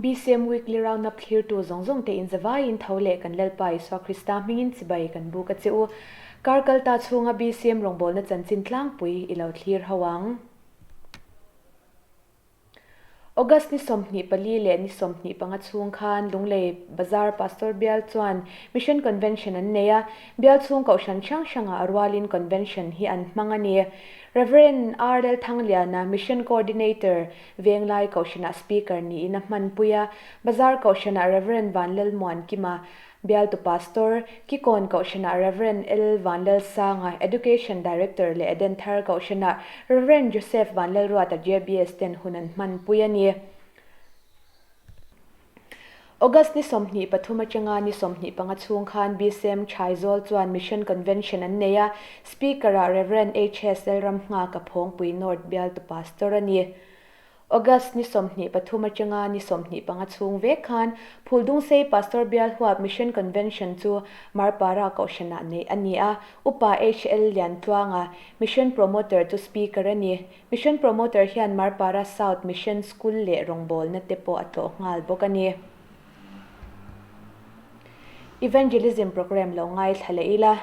BCM Weekly Roundup thlirtu zawng zawng te inzavaiin tho leh kan Lalpa Isua Krista hmingin chibai kan buk a che u. Kar kalta chhunga BCM rawngbawlna chanchin tlangpui i lo thlir ho ang. August ni 24 leh ni 25 chhung khan Lunglei Bazar Pastor Bial chuan Mission Convention an nei a, Bial chhung kohhran hrang hrangah a rualin Convention hi an hmang a ni. Rev. R. Lalthangliana, Mission Coordinator, Venglai Kohhranah Speaker niin a hmanpui a, Bazar Kohhranah Rev. Vanlalmuankima, Bialtu Pastor, Kikawn Kohhranah Rev. L. Vanlalsanga, Education Director leh Edenthar Kohhranah Rev. Joseph Vanlalruata JBS ten hun an hmanpui a ni. August ni 23 atanga ni 25 chhung khan BCM Chhaizawl chuan Mission Convention an nei a, Speaker-ah Rev. HS Lalramnghaka Phawngpui North Bialtu Pastor a ni. August ni 23 atanga ni 25 chhung vek khan Phuldungsei Pastor Bial huap Mission Convention chu Marpara Kohhranah neih a ni a, Upa HL Liantluanga, Mission Promoter chu Speaker a ni. Mission Promoter hian Marpara South Mission School leh rawngbawlna te pawh a tlawh nghal bawk a ni. Evangelism Programme lo ngaithla leh ila.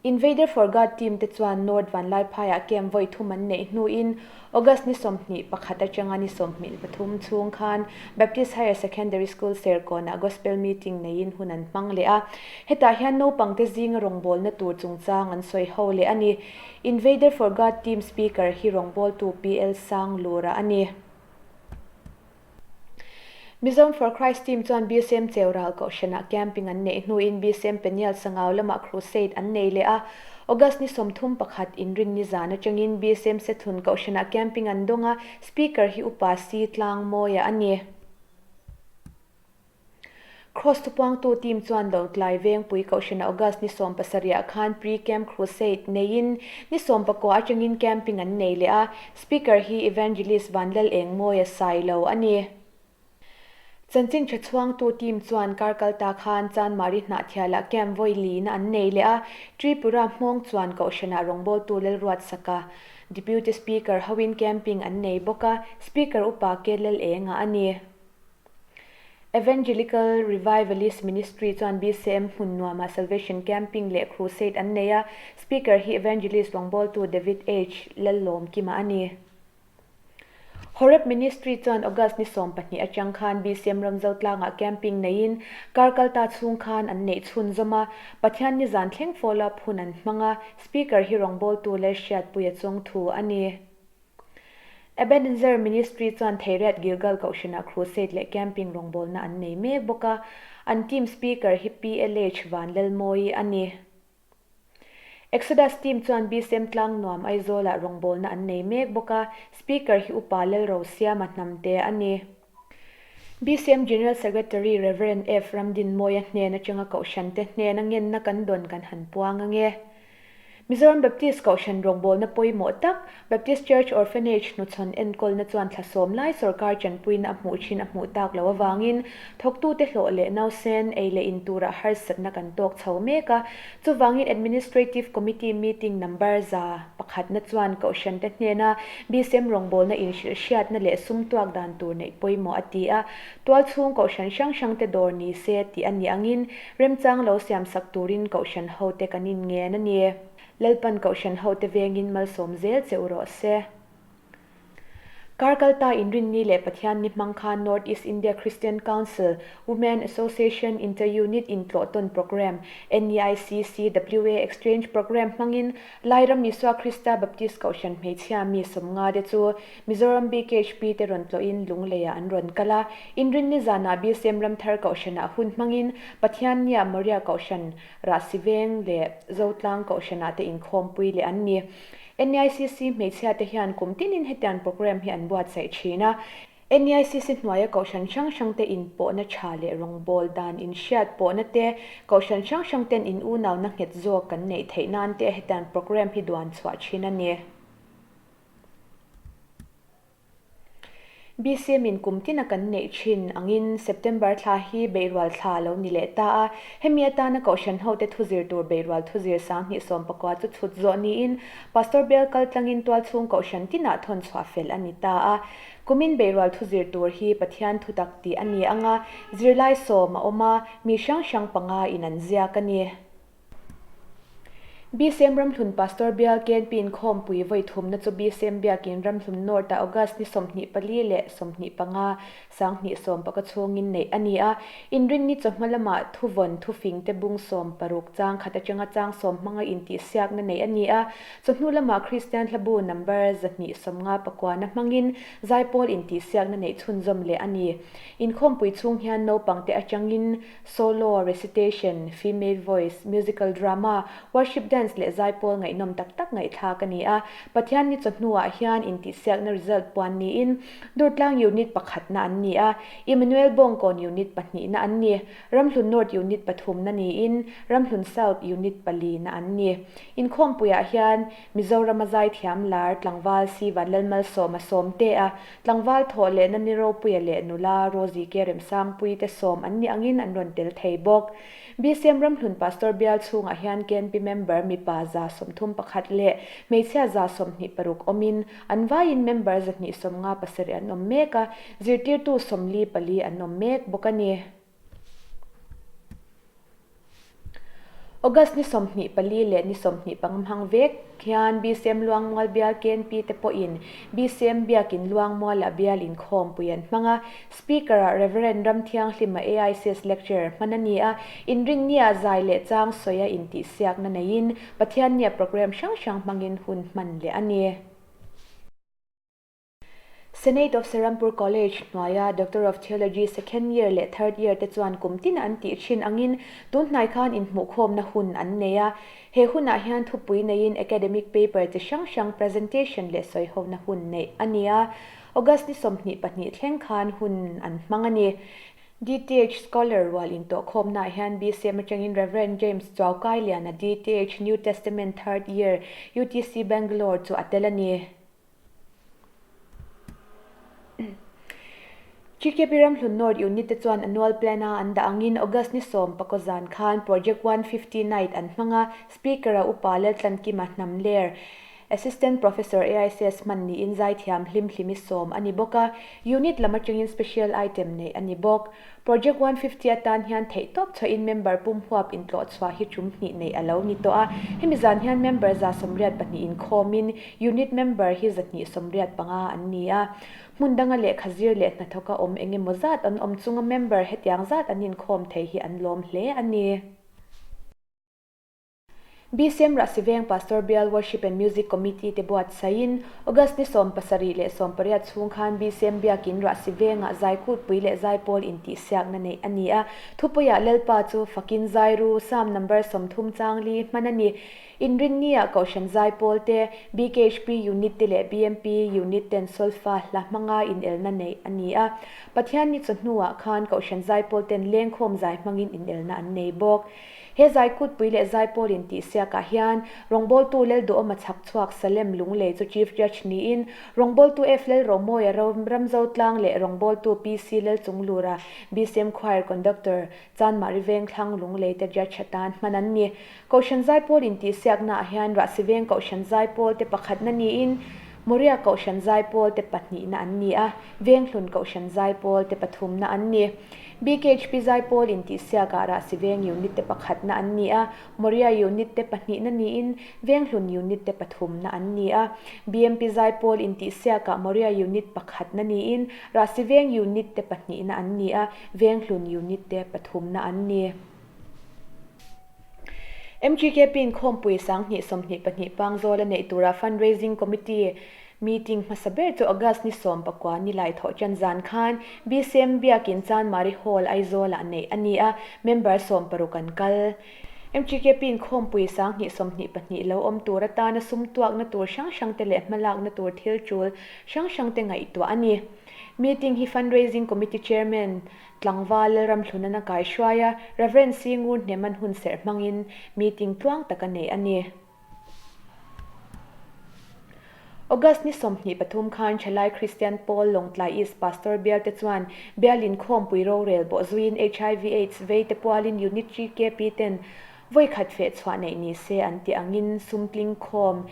Invader for God team te chuan North Vanlaiphaiah camp vawi thum an neih hnuin August ni 21 atanga ni 23 chhung khan Baptist Higher Secondary School Serkawnah Gospel Meeting neiin hun an hmang leh a. Hetah hian naupangte zinga rawngbawlna tur chungchang an sawi ho leh a ni. Invader for God team speaker hi rawngbawltu PL Sanglura a ni. Mizoram for Christ team chuan BCM Cheural Kohhranah camping an neih hnuin BCM Peniel Sangau lamah crusade an nei leh a. August ni 31 inrinni zan atangin BCM Sethlun Kohhranah camping an dawng a, speaker hi Upa C Tlangmawia a ni. Cross thupuangtu team chuan Lawngtlai Vengpui Kohhranah August ni 17 khan Pre-Camp Crusade neiin ni 19 atangin camping an nei leh a, Speaker hi Evangelist Vanlal Engmawia Sailo a ni. Chanchin tha chhuangtu team chuan kar kalta khan Chanmari Hnahthialah camp vawi lina an nei leh a, Tripura hmawng chuan Kohhranah rawngbawltu Lalruatsaka, Deputy Speaker hoin camping an nei bawk a, Speaker Upa K Lal Enga a ni. Evangelical Revivalist Ministry chuan BCM hmun nuamah Salvation Camping leh Crusade an nei a, Speaker hi Evangelist rawngbawltu David H. Lallawmkima a ni. Horeb Ministry chuan August ni 12 atang khan BCM Ramzotlangah camping neiin kar kalta chhung khan an neih chhunzawm a, Pathian ni zan thleng follow-up hun an hmang a, Speaker hi rawngbawltu Lalhriatpuia chawngthu a ni. Ebenezer Ministry chuan Theiriat Gilgal Kohhranah Crusade leh Camping rawngbawlna an nei mek bawk a, an team speaker hi PLH Vanlalmawii a ni. Exodus team chuan BCM Tlangnuam Aizawlah rawngbawlna an nei mek bawk a, speaker hi Upa Lalrosiama Hnamte a ni. BCM General Secretary Rev. F. Ramdinmawia hnen atanga Kohhrante hnena ngenna kan dawn kan han puang ange. Mizoram Baptist Kohhran rawngbawlna pawimawh tak, Baptist Church Orphanage hnuchhawn enkawlna chuan thla sawm lai sawrkar tanpuina a hmuh thin a hmuh tak loh avangin thawktute hlawh leh nausen ei leh in turah harsatna kan tawk chho mek a. Chuvangin Administrative Committee meeting number 100 na chuan Kohhrante hnena BCM rawngbawlna inhrilhhriatna leh sum tuak dan tur neih pawimawh a ti a. Tualchhung Kohhran hrang hrangte dawr ni se tih a nih angin Remchang lo siamsak turin Kohhran hote kan inngen a ni. Lalpan Kohhran hote vengin malsawm zel che u rawh se. Kar kalta inrinni leh Pathian ni hmang khan North East India Christian Council, Women Association Inter-Unit Intlawhtawn Programme, NEICCWA Exchange Programme hmangin Lairam Isua Krista Baptist Kohhran hmeichhia mi 50 te chu Mizoram BKHP te rawn tlawhin Lungleiah an rawn kal a, Inrinni zanah BCM Ramthar Kohhranah hun hmangin Pathiannia Moria Kohhran, Rahsiveng leh Zotlang Kohhranah te inkhawmpui leh an ni. NEICC hmeichhia te hian kum tinin hetiang programme hi an buatsaih thin a. NEICC hnuaia Kohhran hrang hrang te inpawhna tha leh rawngbawl dan inhriat pawhna te, Kohhran hrang hrang ten in unauna nghet zawk kan neih theih nan te hetiang programme hi duan chhuah thin a ni. BCM in kum tina kan neih thin angin September thla hi beihrual thla a lo ni leh ta a, hemi atana Kohhran hote thuzir tur beihrual thuzir 2019 chu chhut zawh niin Pastor Bial kal tlangin tualchhung Kohhran tinah thawn chhuah fel a ni ta a. Kumin beihrual thuzir tur hi Pathian thutak tih a ni anga zirlai sawm a awm a, mi hrang hrang panga in an ziak a ni. BCM Ramhlun Pastor Bial KNP inkhawmpui vawi thumna chu BCM Biakin Ramhlun North-ah August ni 24 leh 25, 2010 chhungin neih a ni a. Inrinni chawhma lamah thuvawn thufing te bung 60 chang khat atanga chang sawm hmanga intihsiakna neih a ni a. Chawhnu lamah Kristian hlabu number 259 hmangin zaipawl intihsiakna neih chhunzawm leh a ni. Inkhawmpui chhung hian naupangte atangin Solo, recitation, female voice, musical drama, worship dance leh zaipawl ngaihnawm tak tak ngaihthlak a ni a. Pathianni chawhnuah hian intihsiakna result puan niin Durtlang Unit pakhatna an ni a, Emmanuel Bawngkawn Unit pahnihna an ni, Ramhlun North Unit pathumna niin Ramhlun South Unit palina an ni. Inkhawmpuiah hian Mizorama zaithiam lar tlangval Si Vanlalmalsawma Sawmtea Tlangval thawh lehna ni ropuia leh nula Rosie Ke Remsangpui te sawm an nih angin an rawn tel thei bawk. BCM Ramhlun Pastor bial chhungah hian KNP member mipa 31 leh hmeichhia 26 awmin an vaiin member 257 an awm mek a, zirtirtu 44 an awm mek bawk a ni. August ni 24 leh ni 25 hmang vek hian BCM Luangmual bial KNP te pawhin BCM Biakin Luangmualah bial inkhawmpui an hmang a. Speaker-ah Rev. Ramthianghlima AICS lecturer hman a ni a, inrinnia zai leh chang sawia intihsiakna neiin Pathiannia programme hrang hrang hmangin hun hman leh a ni. Senate of Serampore College hnuaia Doctor of Theology second year leh third year te chuan kum tin an tih thin angin tun hnai khan inhmuhkhawmna hun an nei a. He hunah hian thupui neiin academic paper chi hrang hrang presentation leh sawihona hun neih a ni a. August ni 22 thleng khan hun an hmang a ni. DTH Scholar rual intawhkhawmnaah hian BCM atangin Rev. James Chuaukailiana DTH New Testament Third Year, UTC Bangalore chu a tel a ni. GKP Ramhlun North Unit te chuan annual plan a an dah angin August ni sawm pakaw zan khan Project 150 Night an hmang a, Speaker-a Upa Laltlankima Hnamler, Assistant Professor AICS hman niin zaithiam hlimhlimi sawm a ni bawk a, Unit lam atangin special item neih a ni bawk. Project 150 atan hian theihtawp chhuahin member pum huap intlawh chhuah hi tum hnih neih a lo ni tawh a. Hemi zan hian member 182 inkhawmin unit member hi 285 an ni a. Hmun danga lehkha zir leh hnathawka awm eng emaw zat an awm chunga member hetiang zat an inkhawm thei hi an lawm hle a ni. BCM Rahsiveng Pastor Bial Worship and Music Committee te buatsaihin August ni 17 leh 18 chhung khan BCM Biakin Rahsivengah zaikutpui leh zaipawl intihsiakna neih a ni a. Thupuiah Lalpa chu fakin zai ru, Psalm number 30 chang li hman a ni. Inrinniah Kohhran zaipawl te, BKHP Unit te leh BMP Unit ten solfa hla hmanga inelna neih a ni a. Pathianni chawhnuah khan Kohhran zaipawl ten lengkhawm zai hmangin inelna an nei bawk. He zaikutpui leh zaipawl intihsiakah hian rawngbawltu Lalduhawma chhakchhuak Salem Lunglei chu Chief Judge niin rawngbawltu F Lalromawia Ramzotlang leh rawngbawltu PC Lalchunglura BCM Choir Conductor Chanmari Vengthlang Lunglei te Judge atan hman an ni. Kohhran zaipawl intihsiaknaah hian Rahsiveng Kohhran zaipawl te pakhatna niin Moria Kohhran zaipawl te pahnihna an ni a, Venghlun Kohhran zaipawl te pathumna an ni. BKHP zaipawl intihsiakah Rahsiveng Unit te pakhatna an ni a, Moria Unit te pahnihna niin Venghlun Unit te pathumna an ni a. BMP zaipawl intihsiakah Moria Unit pakhatna niin Rahsiveng Unit te pahnihna an ni a, Venghlun Unit te pathumna an ni. MGKP inkhawmpui 2022 Pangzawl a neih tura Fundraising Committee meeting hmasa ber chu August ni 19 ni lai thawh ṭan zan khan BCM Biakin Chanmari Hall Aizawlah neih a ni a, member 60 an kal. MGKP inkhawmpui 2022 lo awm tur atana sum tuakna tur hrang hrangte leh hmalakna tur thil ṭul hrang hrangte ngaihtuah a ni. Meeting hi Fundraising Committee Chairman Tlangval Lalramhlun a kaihruai a, Rev. Singur Hneman hunserh hmangin meeting tluang tak a nei a ni. August ni 23 khan Thalai Kristian Pawl Lawngtlai East Pastor Bial te chuan Bial inkhawmpui rorel bawhzuiin hiv Aids vei te pualin Unit GKP ten vawi khat feh chhuah neih ni se an tih angin sum tling khawm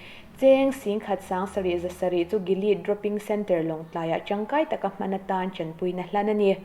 cheng 10,000 700 chu Gilead Dropping Centre Lawngtlaiah tangkai taka hman atan tanpuina hlan a ni.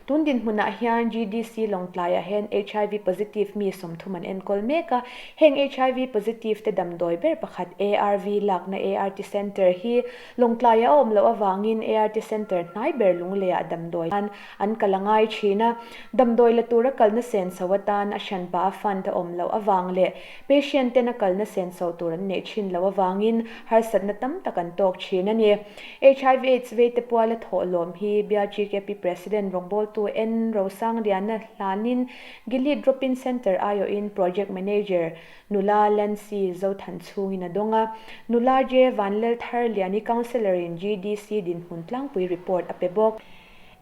Tun dinhmunah hian GDC Lawngtlaiah hian hiv positive mi 30 an enkawl mek a, heng hiv positive te damdawi ber pakhat ARV lakna ART Centre hi Lawngtlaiah a awm loh avangin ART Centre hnai ber Lungleiah damdawi tan an kal a ngai thin a, damdawi la tura kalna senso atan a hranpa a fund a awm loh avang leh patient ten a kalna senso tur an neih thin loh avangin harsatna tam tak an tawk thin a ni. Hiv Aids veite puala thawhlawm hi Bial GKP President rawngbawltu N. Rosangliana hlanin Gilead Drop-in Centre aiawhin Project Manager Nula Lancy Zothan chhungin a dawng a. Nula J. Vanlaltharliani Councillor-in GDC dinhmun tlangpui report a pe bawk.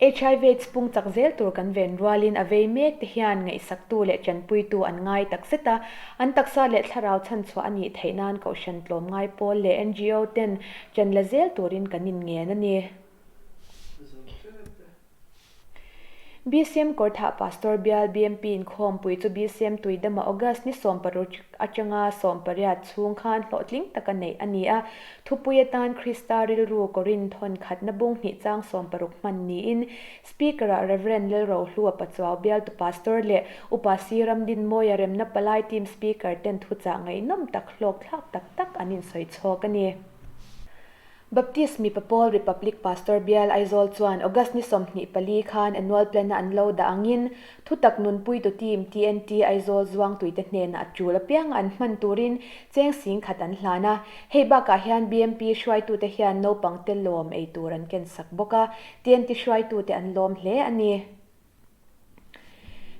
Hiv Aids pung chak zel tur kan ven rualin a vei mek te hian ngaihsaktu leh tanpuitu an ngai tak zet a, an taksa leh thlarau chhanchhuah a nih theih nan Kohhran tlawmngai pawl leh ngo ten ṭan la zel turin kan inngen a ni. BCM Kawrthah Pastor Bial BMP inkhawmpui chu BCM Tuidama August ni 16 atanga 18 chhung khan hlawhtling taka neih a ni a. Thupui atan Krista rilru Korin thawn khatna bung hnih chang 60 hman niin Speaker-ah Rev. Lalrohlua Pachuau bialtu Pastor leh Upa Si Ramdinmawia Remna Palai Team Speaker ten thuchah ngaihnawm tak hlawkthlak tak tak an insawi chhawk a ni. Baptist mipa pawl Republic Pastor Bial Aizawl chuan August ni 24 khan annual plan-a an lo dah angin thutak nunpuitu team TNT Aizawl zuangtuite hnenah a tul apianga an hman turin cheng 10,000 an hlan a. Hei bakah hian BMP hruaitute hian naupangte lawm ei tur an kensak bawk a, TNT hruaitute an lawm hle a ni.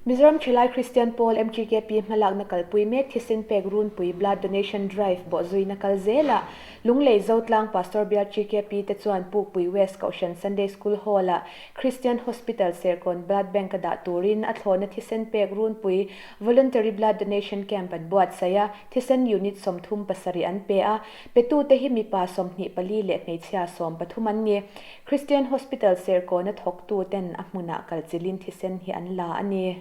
Mizoram Thalai Kristian Pawl MTKP hmalakna kalpui mek thisen pek runpui Blood Donation Drive bawhzuina kal zelah Lunglei Zotlang Pastor Bial TKP te chuan Pukpui West Kohhran Sunday School Hall-ah Christian Hospital Serkawn Blood Bank-a dah turin a thlawhna thisen pek runpui Voluntary Blood Donation Camp an buatsaih a, thisen unit 37 an pe a, petute hi mipa 24 leh hmeichhia 13 an ni. Christian Hospital Serkawna thawktu ten a hmunah kalchilhin thisen hi an la a ni.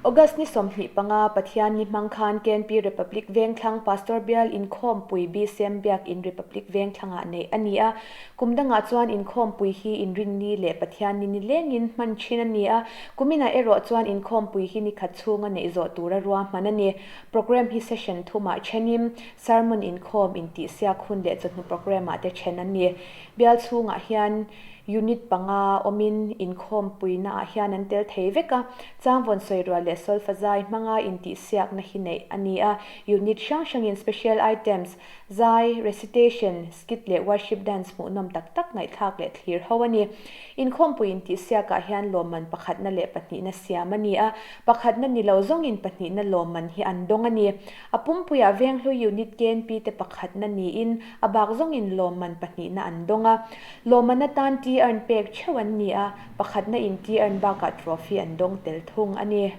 August ni 25, Pathian ni hmang khan KNP Republic Vengthlang Pastor Bial Inkhawmpui BCM Biak In Republic Vengthlangah neih a ni a. Kum dangah chuan inkhawmpui hi inrinni leh Pathian ni nilengin hman thin a ni a. Kuminah erawh chuan inkhawmpui hi nikhat chhunga neih zawh tura ruahman a ni. Programme hi session thumah thenin Sermon inkhawm intihsiak hun leh chawhnu programme ah te then an ni. Bial chhungah hian unit panga awmin inkhawm puina ah hian an tel thei vek a, changvawn sawirual leh solfa zai hmanga intihsiakna hi neih a ni a. Unit hrang hrangin special items, zai, recitation, skit leh worship dance hmuhnawm tak tak ngaihthlak leh thlir ho a ni. Inkhawmpui intihsiakah hian lawmman pakhatna leh pahnihna siam a ni a, pakhatna ni lo zawngin pahnihna lawmman hi an dawng a ni. A pumpuiah Venghlui Unit KNP te pakhatna niin a bak zawngin lawmman pahnihna an dawng a. Lawmman atan tea urn pek theuh an ni a, pakhatna in tea urn bakah trophy an dawng tel thung a ni.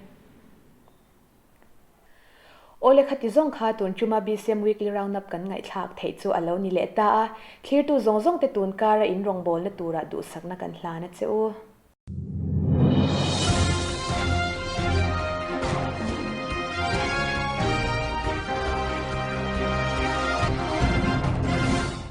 Awle khati zawng kha tun tuma BCM Weekly Roundup kan ngaihthlak theih chu a lo ni leh ta a, thlirtu zawng zawng te tun kara in rawngbawlna turah duhsakna kan hlan a che u.